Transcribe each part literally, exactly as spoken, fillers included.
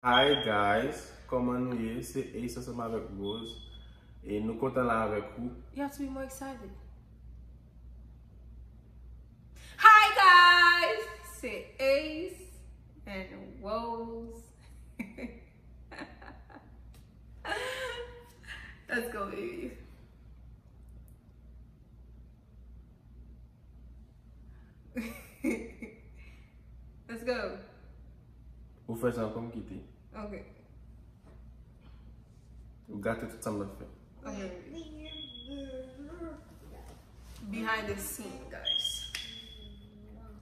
Hi guys, kòman nou ye? Se Ace ansanm avèk Rose. E nou kontan la avèk ou. You have to be more excited. Hi guys! Se Ace and Rose. Let's go, baby. Let's go. Ou fè sa ankò, m kite. Ok. Ou gate tout sa m ap fè. Ok. Behind the scene, guys.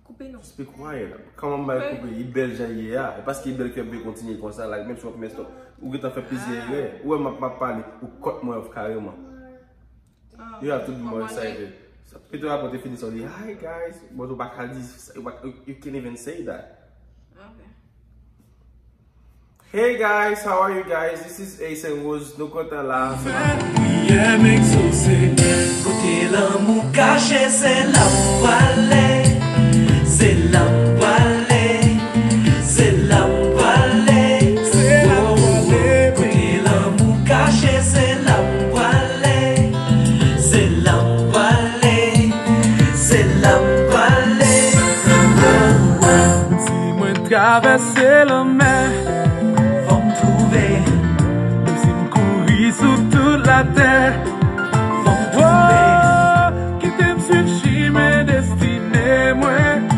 Koupe non. Just be quiet. Kòman m bay koupe? Li bèl jan li ye a. E paske li bèl ke m vle kontinye konsa. Like, menm si w ap mess up, ou gentan fè plizyè erè. Ou wè m ap, m ap pale, ou cut mwen off kareman. You have to be more excited. Pito rapò te fini sa, li, "Hi guys." But ou pa ka di sa, you, you can't even say that. Okay. Hey guys, how are you guys? This is Ace and Rose. Nou kontan la. Priyè m egzose. Kote lanmou kache, se la m prale. Se la m prale. Se la m prale. Se la m prale. Kote lanmou kache, se la m prale. Se la m prale. Se la m prale. Si mwen travèse lanmè, fò m twouve. Menm si m kouri sou tout latè, fò m twouve. Oh, kite m swiv chimen destine mwen.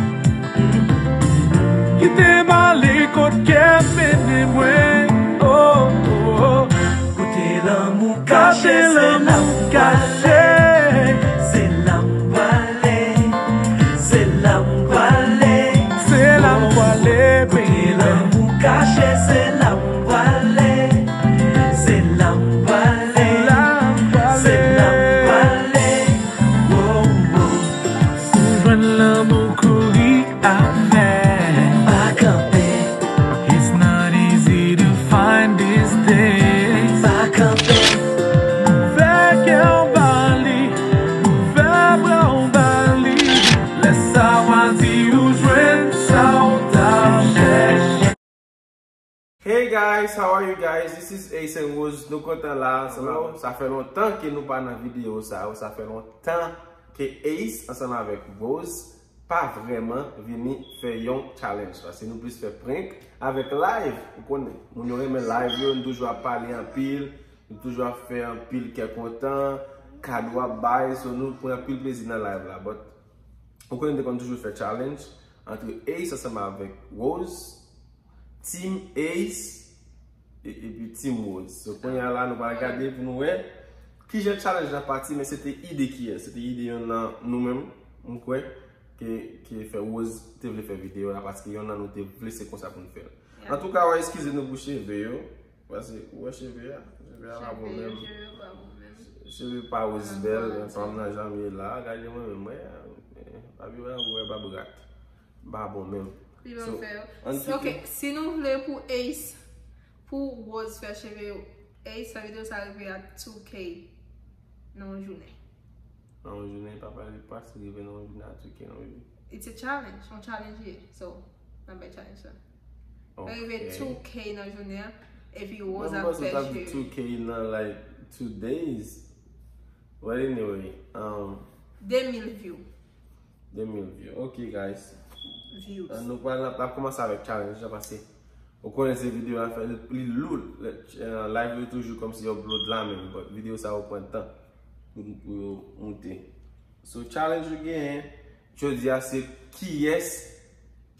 Kite m ale kot kè mennen mwen. Oh, oh, oh. Kote lanmou kache, se la m kache. Se la m prale. Se la m prale. Se la m prale, baby. Kote lanmou kache, se la m prale. Se la m prale. Se la m prale. Oh, oh. Si w jwenn lanmou, kouri avè. Pa kanpe. It's not easy to find these days. Pa kanpe. Ouvè kè w ba li, ouvè bra w ba li. Lè sa w a di ou jwenn sa w t ap chèche. Hey guys, how are you guys? This is Ace and Rose. Nou kontan la ansanm avè w. Sa fè lontan ke nou pa nan videyo sa yo. Sa fè lontan ke Ace ansanm avèk Rose pa vrèman vini fè yon challenge. Paske nou plis fè prank avèk live. Ou konnen, moun yo renmen live yo, nou toujou ap pale anpil, nou toujou ap fè anpil kè kontan, kado ap bay, so nou pran anpil plezi nan live la. But ou konnen nou te konn toujou fè challenge antre Ace ansanm avèk Rose. Team Ace e, epi Team Rose. So, kounye a la, nou pral gade pou nou wè kijan challenge la pati, men se te ide kiyès? Se te ide yonn nan nou menm, m kwè, ke, ke fè Rose te vle fè videyo la, paske yonn nan nou te vle se konsa pou n fè l. Antouka, w a eskize nou pou cheve yo, paske ou wè cheve a, cheve a pa bon menm. Cheve pa Rose bèl, men pa m nan janm ye la, gade mwen menm, mwen, pa vin wè, wè bab rat. Pa bon menm. Li pa fè yo. Ok, si nou vle pou Ace, pou Rose fè cheve Ace, fè videyo sa rive a two K nan yon jounen. Nan yon jounen, papa, li pa si rive nan yon jounen a two K, non, baby. It's a challenge, yon challenge ye. So, n ap bay challenge sa. Fè rive two K nan jounen an, epi Rose ap fè cheve. Mwen panse w t ap di two K nan, like, two days. But anyway, um, de mil view. De mil view. Ok, guys. Views. Ann nou pral, n ap kòmanse avèk challenge la, paske ou konnen se videyo la fè, li, li lou. Live yo toujou kòmsi yo upload la menm, but videyo sa yo pran tan pou, pou yo moute. So, challenge ou genyen jodi a se kiyès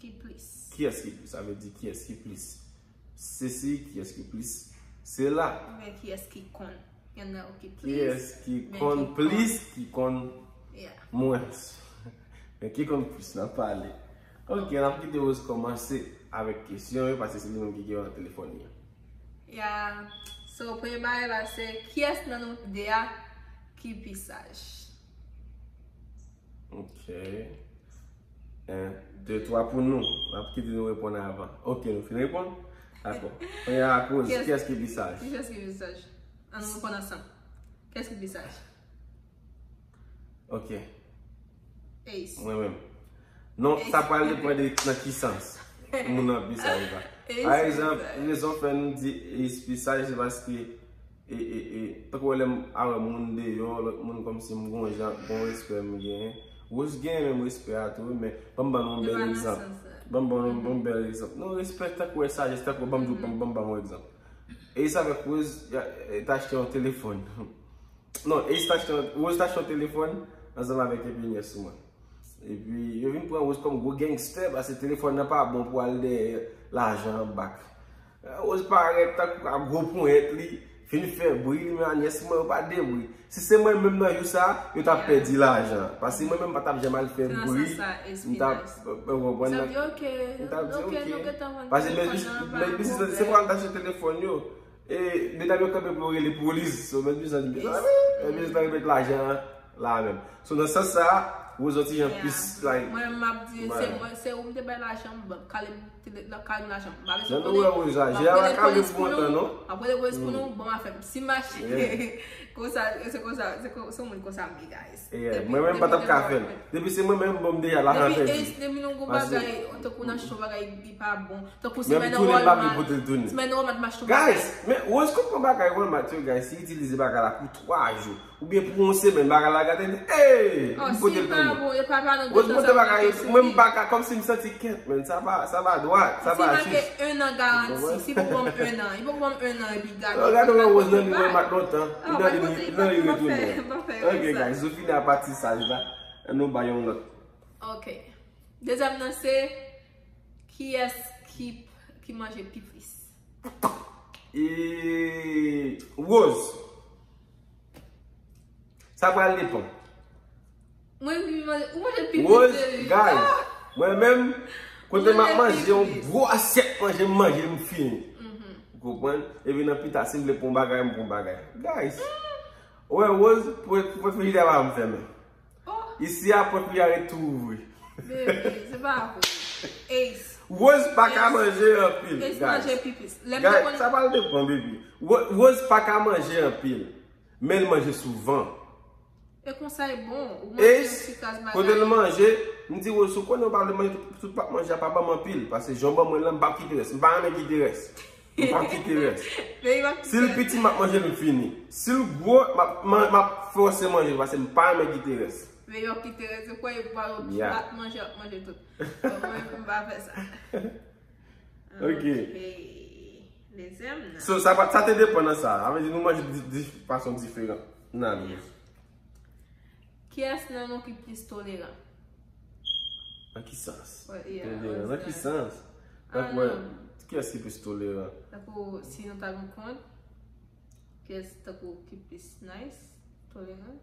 ki plis. Kiyès ki plis, sa vle di kiyès ki plis. Se si, kiyès ki plis? Se la. Oubyen kiyès ki konn? Y'en a ki plis. Kiyès ki konn plis, ki konn mwens? Men ki konn plis, n ap pale. Ok, n ap kite Rose kòmanse avèk kesyon yo, paske se li menm ki gen telefòn li an. Yeah. So, premye bagay la, se kiyès nan nou de a ki pi saj? Ok. En, de, twa pou nou. N ap kite nou reponn avan. Ok, nou fin reponn? Dakò. Premye a, Rose, kiyès ki pi saj? Kiyès ki pi saj? Ann nou reponn ansanm. Kiyès ki pi saj? Ok. Ace. Mwen menm. Non, sa pral depann de nan ki sans moun nan pi saj ou pa. Pa egzanp, rezon fè m di espri saj, se paske, e, e, e, tankou lè m a wè moun deyò, lòt moun kòmsi m gon jan, gon respè m genyen. Rose genyen menm respè a tou, wi, men ban m ban nou yon bèl egzanp. Ban m ban nou yon bèl egzanp. Non, respè tankou wè sajès, tankou ban m di w, ban m ban m ba w yon egzanp. Ace avèk Rose, y a, e, t achte yon telefòn. Non, Ace t achte yon, Rose t achte yon telefòn ansanm avèk epi nyès mwen. Epi, yo vin pran Rose kòm gwo gangster, paske telefòn nan pa bon pou al dèyè lajan an bak. Rose parèt tankou ak gwo ponyèt li, fin fè bri, li menm ak nyès mwen, yo pa de bri. Si se mwen menm nan jou sa, yo t ap pèdi lajan. Paske mwen menm pa t ap janm al fè bri, m t ap, ou konprann, m t ap di, ok. Paske mèt biznis, se pou al achte telefòn yo. E medam yo kanpe pou yo rele polis. So, mèt biznis di, mèt biznis la remèt lajan an la menm. So, nan sans sa, Rose yon ti jan plis, like, mwen menm m ap di, se mwen, se ou m te bay lajan, m kale m, kale m lajan. M pa bezwen konnen. Jan nou wè Rose la, m ap rele polis pou nou, m ap rele polis pou nou, ban m afè m. Si m achte konsa, se konsa, se kon- se yon moun konsa m ye, guys. Mwen menm m pa t ap ka fè l. Depi se mwen menm, bon, m deja lajan pèdi. Depi nou gon bagay, tankou n achte yon bagay, li pa bon. Tankou si men nan Walmart, si men nan Walmart, m achte yon bagay. Guys, men Rose konprann bagay Walmart yo, guys, si itilize bagay la pou twa jou, oubyen pou yon semèn, bagay la gate, li di, hey, m pote l tounen. Rose pote bagay, mwen m pa ka, kòmsi m santi kèt, men sa pa, sa pa dwat, sa pa jis. Si make un an garanti, si pou ban m un an, li poko ban m un an epi gate. Gade wè Rose nan li Walmart lontan, li nan li, li nan li retounen. Ok, guys, nou fini a pati saj la, nou bay yon lòt. Ok. Dezyèm nan se, kiyès ki, ki manje pi plis? E, Rose. Sa pral depann. Mwen, mwen, ou manje pi plis. Rose, guys, mwen menm, kote m ap manje, yon gwo asyèt manje, m manje, m fini. Ou konprann? Epi nan pita, si m vle pran yon bagay, m pran yon bagay. Guys, ou wè Rose, pou, pou refrejidè pa m fèmen. Isi a, pòt li a ret tou ouvri. Baby, se pa vre. Ace. Rose pa ka manje anpil, guys. Ace manje pi plis. Guys, sa pral depann, baby. Rose pa ka manje anpil, men l manje souvan. E konsa e bon. Ou manje yon ti kras bagay. Ace, kote l manje, m di Rose, ou konnen ou pa vle manje tout, tout pa manje a, pa ban m anpil. Paske jan w ban mwen lan, m p ap kite rès. M pa renmen kite rès. M p ap kite rès. Si l piti, m ap manje l, m fini. Si l gwo, m ap, m ap fòse manje l, paske m pa renmen kite rès. Men yo kite rès, yo kwè yo pa yo ap manje, ap manje tout. Bon, mwen, m pa fè sa. Ok. Dezyèm nan. So, sa pa, sa te depann nan sa. Sa vle di nou manje di, di fason diferan. Nan nou. Kiyès nan nou ki plis toleran? Nan ki sans? Toleran nan ki sans? Donk, wè, kiyès ki plis toleran? Tankou, si nou ta gen kont, kiyès tankou ki plis nice, toleran?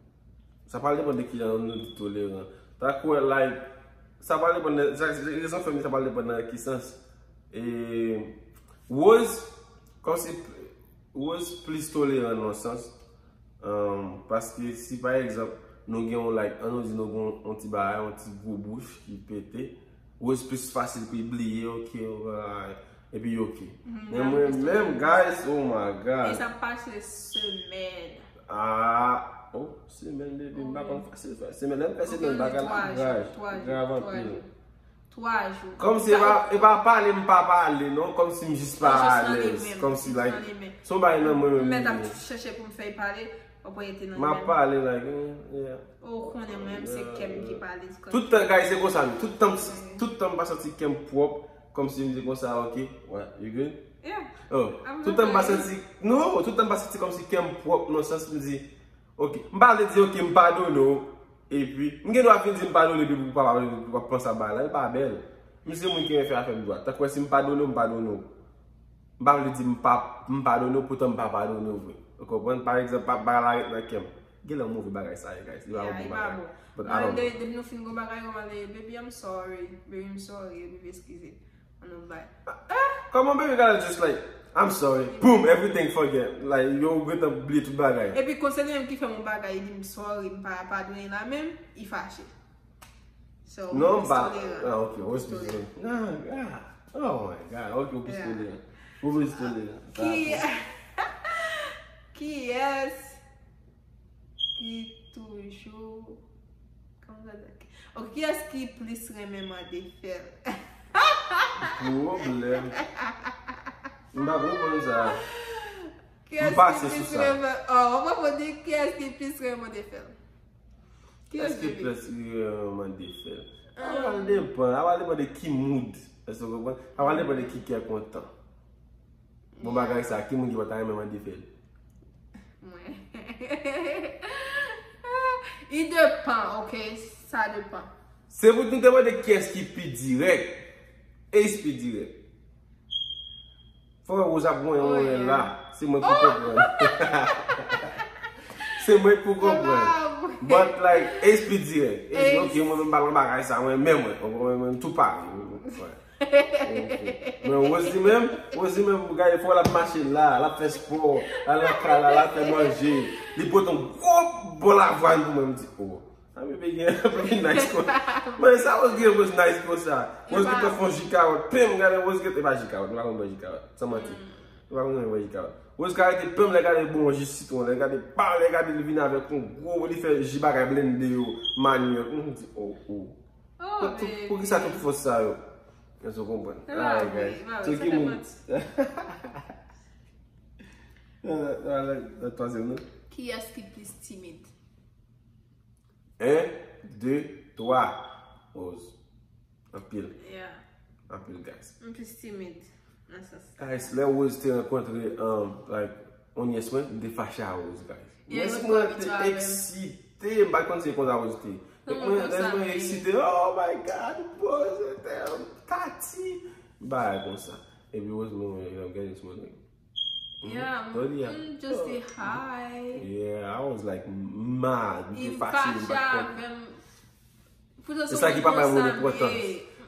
Sa pral depann de kijan nou di toleran. Tankou, like, sa pral depann de, sa, rezon fè m di sa pral depann nan ki sans. E, Rose, kòmsi, Rose plis toleran nan yon sans. Ahn, paske si pa egzanp, nou gen yon, like, ann nou di nou gen yon, yon ti bagay, yon ti gwo bouch ki pete, Rose plis fasil pou li bliye, ok, epi ok. Men mwen menm, guys, oh my God. E sa pase semèn. Ah, oh, semèn, baby, m pa konn fasil fè. Semèn, lè m fè semèn, bagay la grav, grav anpil. Twa jou. Kòmsi e pa, e pa pale m pa pale, non. Kòmsi m jis pa alèz. Kòmsi, like, se yon bagay nan mwen menm. M mèt ap chèche pou m fè l pale, w ap wè l te nan men m. M ap pale, like, yeah. Ou konnen mwen menm, se kè m ki pale. Tout tan, guys, se konsa, wi. Tout tan, tout tan m pa santi kè m pwòp, kòmsi m di konsa, ok, what, you good? Yeah. Oh, tout tan m pa santi, non, tout tan m pa santi kòmsi kè m pwòp, nan sans m di, ok, m pa vle di, ok, m padone w. Epi, m gen dwa fin di m padone, epi pou pa padone, pou pa panse a bagay la, li pa bèl. M se moun ki renmen fè afè m dwat. Tankou si m padone w, m padone w. M pa vle di m pa, m padone w, poutan m pa padone w vre. Ou konprann? Pa egzanp, pa, bagay la ret nan kè m. Genlè yon move bagay sa ye, guys. Li pa yon bon bagay. But I don't know. Depi nou fin gon bagay, yo mande, baby, I'm sorry. Baby, I'm sorry. Baby, eskize. Ann nou bay. Kòman baby gotta just like, I'm sorry. Boom, everything forget. Like, yo gentan bliye tout bagay. Epi konsa li menm ki fè m yon bagay, li di m sorry, m pa padone la menm, li fache. So, non, m pa. Ah, ok, ou plis toleran. Ah, ah. Oh my God, ok, ou plis toleran. Ou plis toleran. Ki, kiyès ki toujou, kòman sa di? Ok, kiyès ki plis renmen mande fè l? Pwoblèm. M pa konprann sa. M pase sou sa. Oh, w pa konn di kiyès ki plis renmen de fè l. Kiyès ki plis renmen de fè l? A pral depann. A pral depann de ki mood. Èske w konprann? A pral depann de ki kè kontan. Bon bagay sa, ki moun ki pa ta renmen mande fè l? Mwen. I depan, ok? Sa depan. Se pou nou te mande kiyès ki pi dirèk. Ace pi dirèk. Fò Rose ap mwen mwen la. Se mwen pou konprann. Se mwen pou konprann. But like, Ace pi dirèk. Ace, ok, mwen menm pa nan bagay sa, mwen menm mwen. Mwen menm tou pare. Ok. Men Rose li menm, Rose li menm, gade fò l ap mache la, l ap fè spò, l al nan kay la, l al fè manje. Li pote yon gwo bòl avwàn pou mwen, m di, oh, sa bebe gen, bebe nice konsa. Men sa Rose gen, Rose nice konsa. Rose gentan fè yon ji kawòt, pim, gade Rose gentan, e pa ji kawòt, nou pa konn bwè ji kawòt, san manti. Nou pa konn bwè ji kawòt. Rose ka rete pim, lè gade bon ji sitwon, lè gade pa, lè gade li vin avèk yon gwo, li fè ji bagay blende yo, manyòk, m di, oh, oh. Pou, pou, pou ki sa tout fòs sa yo? Èske w konprann? Alright, guys. So, ki moun? Nan twazyèm nan. Kiyès ki plis timid? En, de, twa. Rose. Anpil. Yeah. Anpil, guys. M plis timid nan sans sa. Guys, lè Rose te rankontre, um, like, yon nyès mwen, m te fache a Rose, guys. Nyès mwen te eksite, m pa t konn se konsa Rose te. Mwen tèlman eksite, oh my God, boy, se te yon tati. Bagay konsa. Epi Rose mwen, mwen, mwen, gade sou mwen. Yeah, m just say hi. Yeah, I was like mad. M te fache, m pa t konn. Poutan se sa ki pa bay moun enpòtans.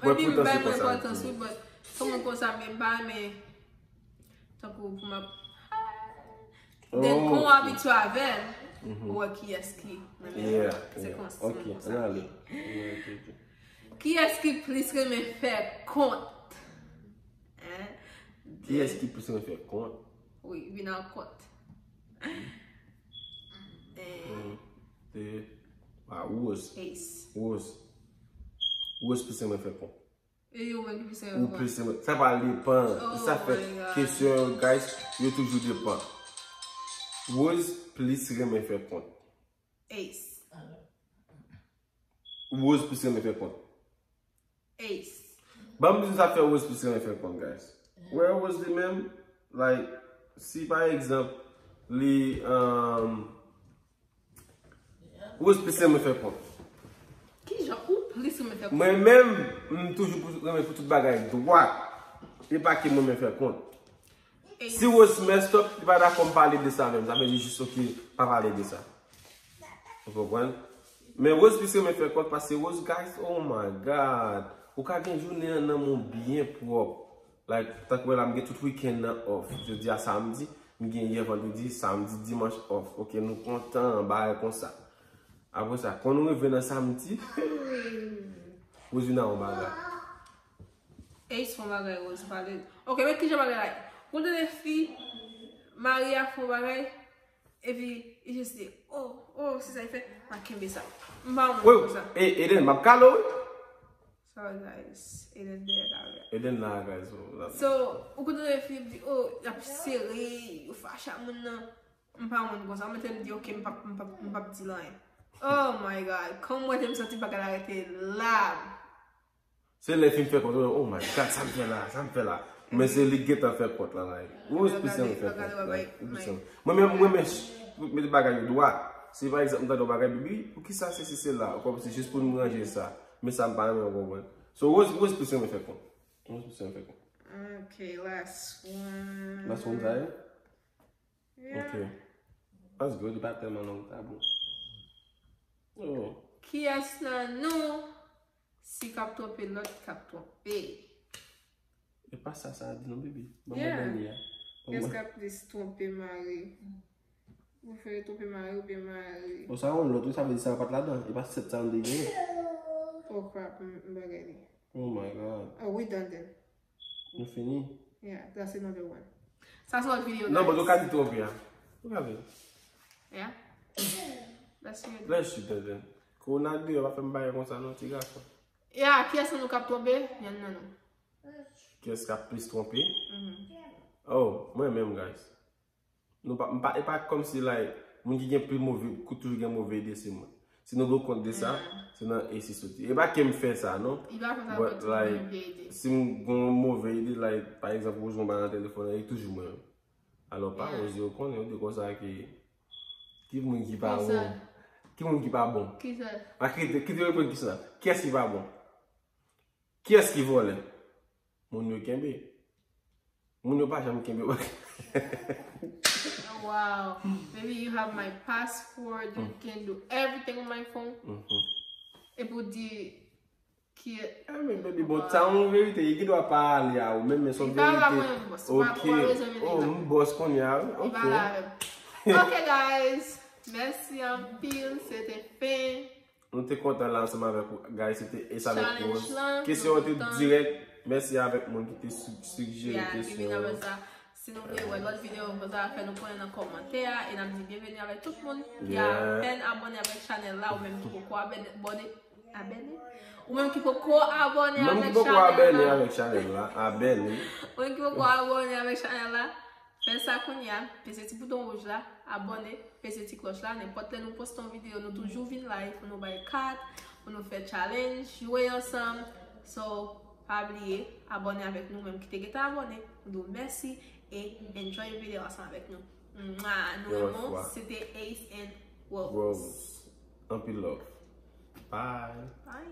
Mwen poutan se konsa. But se moun konsa, men m pa renmen tankou pou m ap, then kon w abitye avè l, ou wè kiyès ki nan sikonstan konsa. Kiyès ki plis renmen fè kont? Hein? Kiyès ki plis renmen fè kont? Wi, vin nan kont. Eh. Te, ah, Rose. Ace. Rose. Rose plis renmen fè kont. E yo menm ki plis renmen fè kont. Ou plis renmen. Sa pa depan. Oh my God. Sa fè kesyon yo, guys, yo toujou depan. Rose plis renmen fè kont. Ace. Rose plis renmen fè kont. Ace. Ban m di nou sa fè Rose plis renmen fè kont, guys. Wè Rose li menm, like, si pa egzanp, li, um, Rose plis renmen fè kont. Kijan ou plis renmen fè kont? Mwen menm, m toujou pou, renmen pou tout bagay dwat. E pa ke mwen renmen fè kont. Si Rose messed up, li pa dakò m pale de sa menm. Sa vle di jis, ok, pa pale de sa. Ou konprann? Men Rose plis renmen fè kont pase Rose, guys, oh my God. Ou ka gen jounen an nan men w byen pwòp. Like, tankou la, m gen tout wikenn nan off. Jodi a samdi, m gen yè vandredi, samdi, dimanch off. Ok, nou kontan, bagay konsa. Apre sa, kon nou rive nan samdi, Rose vin ak yon bagay. Ace fè yon bagay, Rose pale. Ok, men kijan bagay la ye? Ou tande fi, mari a fè yon bagay, epi li jis di, oh, oh, se sa li fè, pa kenbe sa. M pa yon moun konsa. E, Eden, m ap kale w, wi. Sorry, guys. Eden dèyè kamera. Eden la, guys. So, ou konn tande fi di, oh, y ap sere, yo fache ak moun nan. M pa yon moun konsa. Mwen te di, ok, m p ap, m p ap, m p ap di l anyen. Oh my God. Kòm mwen te m santi bagay la rete la. Se lè fi m fè kont, oh my God, sa m fè la, sa m fè la. Men se li k gentan fè kont la, like. Ou plis renmen fè kont, like, ou plis renmen. Mwen menm, mwen menm, mete bagay yo dwat. Si pa egzanp, m tande yon bagay, baby, poukisa se si se la? Kòmsi jis pou m ranje sa. Men sa m pa renmen, w konprann. So, Rose, Rose plis renmen fè kont. Rose plis renmen fè kont. Ok, last one. Last one, sa ye? Yeah. Ok. That's good, li pa tèlman long, sa bon. Oh. Kiyès nan nou, si k ap twonpe lòt, k ap twonpe? E pa sa, sa di non, baby. Ban mwen dènye a. Kiyès k ap plis twonpe mari? Ou prefere twonpe mari oubyen mari? Bon, sa yon lòt, wi, sa vle di sa pa t ladan. E pa sèt sa nou te genyen. Oh crap, m, m bagay li. Oh my God. Oh, we done then. Nou fini? Yeah, that's another one. Sa se lòt videyo, guys. Non, but ou ka di twonpe a. Ou ka vin. Yeah. That's it. Bless you, Tenten. Kowona deyò, pa fè m bagay konsa non, ti gason. Yeah, kiyès nan nou k ap twonpe? Yonn nan nou. Kiyès k ap plis twonpe? Oh, mwen menm, guys. Nou pa, m pa, e pa kòmsi, like, moun ki gen pi move, ki toujou gen move ide, se mwen. Si nou gen kont de sa, se nan Ace li soti. E pa ke m fè sa, non. But, like, si m gen yon move ide, like, pa egzanp, ou jwenn yon bagay nan telefòn, e toujou mwen menm. Alò, pa oze, ou konnen, ou di konsa ke ki moun ki pa bon. Ki moun ki pa bon? Kisa? A, kite, kite reponn kesyon sa. Kiyès ki pa bon? Kiyès ki vòlè? Moun yo kenbe. Moun yo pa janm kenbe. Wow. Baby, you have my password. You can do everything on my phone. Epi w di ki... Ah, men baby, bon, sa yon verite. Li gen dwa pa ale a ou menm, men se yon verite. Ok. Oh, m bòs kounye a, wi. Ok. Ok, guys. Mèsi anpil. Se te fen. Nou te kontan la ansanm avèk ou, guys. Se te Ace avèk Rose. Kesyon yo te dirèk. Mèsi avèk moun ki te sigjere kesyon yo. Si nou vle wè lòt videyo, konsa fè nou konnen nan kòmantè a. E n ap di byenveni avèk tout moun ki apèn abòne avèk chanèl la, ou menm ki poko abòne. Abòne? Ou menm ki poko abòne avèk chanèl la. Abòne. Ou menm ki poko abòne avèk chanèl la, fè sa kounye a. Peze ti bouton wouj la, abòne, peze ti klòch la. Nenpòt lè nou poste yon videyo, nou toujou vin live pou nou bay kat, pou nou fè challenge, jwe ansanm. So, pa bliye abòne avèk nou, menm ki te gentan abòne, nou di w mèsi e enjoy videyo ansanm avèk nou. Mwa, nou renmen w, se te Ace and Rose. Anpil love. Bye. Bye.